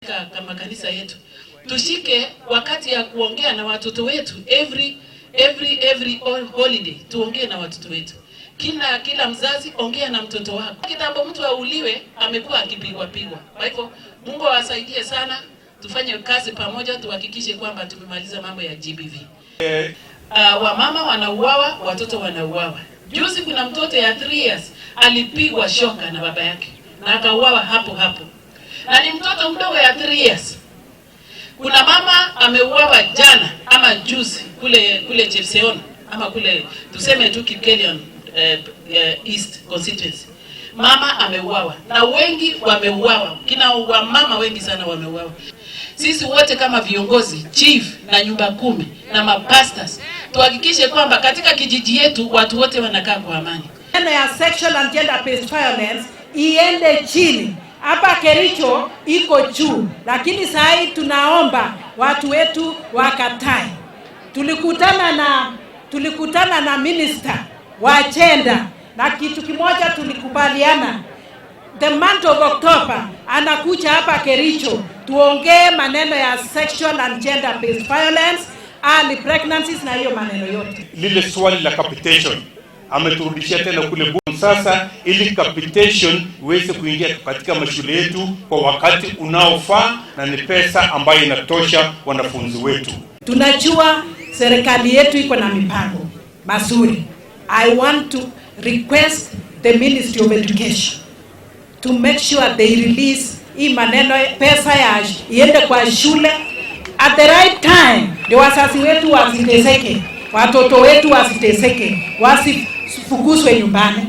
katika kama kanisa yetu, tushike wakati ya kuongea na watoto wetu every holiday, tuongee na watoto wetu. Kila mzazi, ongea na mtoto wako. Kitambo mtu auliwe, amekuwa akipigwa pigwa. Kwa hivyo Mungu awasaidie sana, tufanye kazi pamoja, tuhakikishe kwamba tumemaliza mambo ya GBV. Wamama wanauawa, watoto wanauawa. Juzi kuna mtoto ya 3 years alipigwa shoka na baba yake na akauawa hapo hapo, na ni mtoto mdogo ya 3 years. Kuna mama ameuawa jana ama juzi kule Chepseon ama kule tuseme tu Kipkelion East constituency. Mama ameuawa na wengi wameuawa, kina wamama wengi sana wameuawa. Sisi wote kama viongozi, chief na nyumba kumi na mapastors, tuhakikishe kwamba katika kijiji yetu watu wote wanakaa kwa amani. Neno ya sexual and gender based violence iende chini. Hapa Kericho iko juu, lakini saa hii tunaomba watu wetu wakatae. Tulikutana na minister wa gender na kitu kimoja tulikubaliana, the month of October anakuja hapa Kericho tuongee maneno ya sexual and gender based violence, early pregnancies na hiyo maneno yote. Lile swali la capitation ameturudishia tena kule bunge sasa, ili capitation iweze kuingia katika mashule yetu kwa wakati unaofaa na ni pesa ambayo inatosha wanafunzi wetu. Tunajua serikali yetu iko na mipango mazuri. I want to request the Ministry of Education to make sure they release hii maneno, pesa ya iende kwa shule at the right time, ndio wazazi wetu wasiteseke, watoto wetu wasiteseke, wasifukuzwe nyumbani.